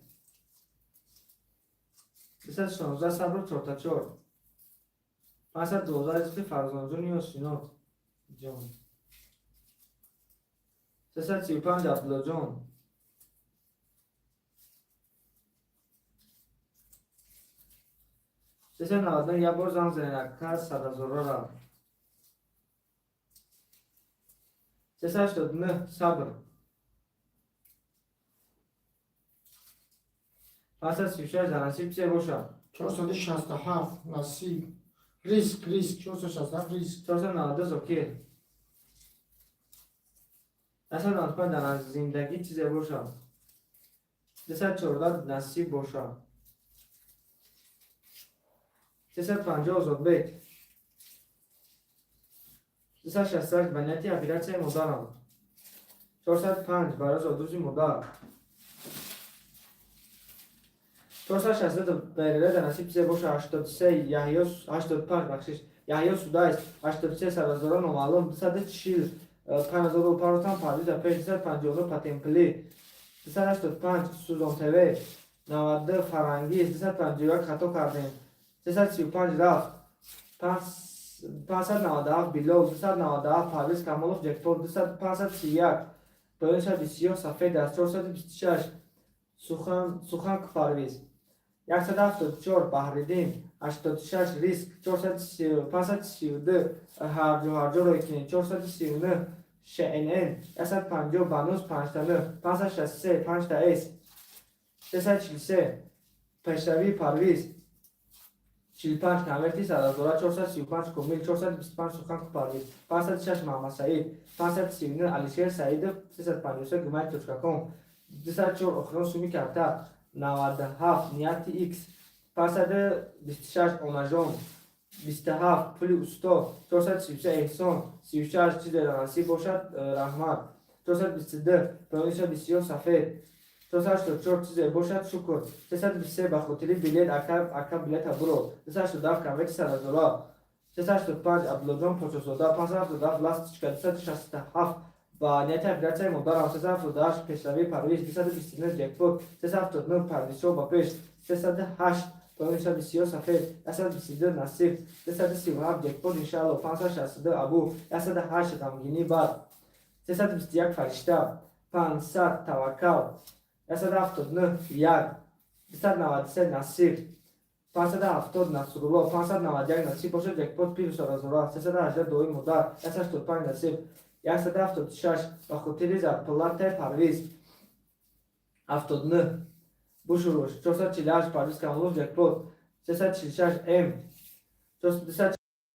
216 сабр 44. 512 ризқи Фарзонаҷон ё Синот ҷон. 335 Абдуллоҷон. 399 як бор занг занед ака садҳазорара. 389 сабр. 536 дар насиб чизе боша. 467 насиб. Риск, риск, 467 риск. 492 Зокир. 195 дар зиндагӣ чизе боша. 214 насиб боша. 350 Озодбек. 268 ба нияти оператсияи модарам. 405 барои зодрӯзи модар. 462 БРР дар насиб чизе боша. 83 Яҳё 85 бахшиш Яҳё Судайс 83 сарҳазора номаълум 240 5000 паротан Парвиз пеш 259 Патемпли 285 Сузон ТВ 92 Фарангиз 251 хато кардем 335 рафт 597 Билол 297 Парвиз Камолов ҷекпот 531 поёни шаби сиёҳ сафед аст 426 Сухан Парвиз 174 Баҳриддин 86 риск 532 ҳарҷу ҳарҷоро кунед 439 ШНН 150 Бануз 59 563 5 С 343 Пешравии Парвиз 45 конверти садҳазора 435 Комил 425 Сухан Парвиз 506 Маҳаммадсаид 539 Алишер Саидов 353 gmail.com 204 охирон суми карта 97 нияти X 526 Онаҷон 27 пули усто 433 Эҳсон 36 чизе насиб бошад раҳмат 422 поёни шаби сиёҳ сафед 484 чизе бошад шукр 323 ба хотири билет ака ака билета буро 287 конверти садҳазора 385 Абдуллоҷон Почосода 577 Ласточка 267 ба нияти оператсияи модарам 378 Пешравии Парвиз 229 ҷекпот 379 Парвизшоҳ ба пеш 308 поёни шаби сиёҳ сафед 122 насиб 337 ҷекпот иншаалло 562 Абу 108 ғамгинӣ бад 321 Фаришта 500 Таваккал 179 1 293 насиб 570 Насрулло 591 насиб бошад ҷекпот пиру садҳазора 318 дуои модар 185 насиб 176 ба хотири зарплатаи Парвиз 79 бушуруш 448 Парвиз Камолов ҷекпот 346 М 248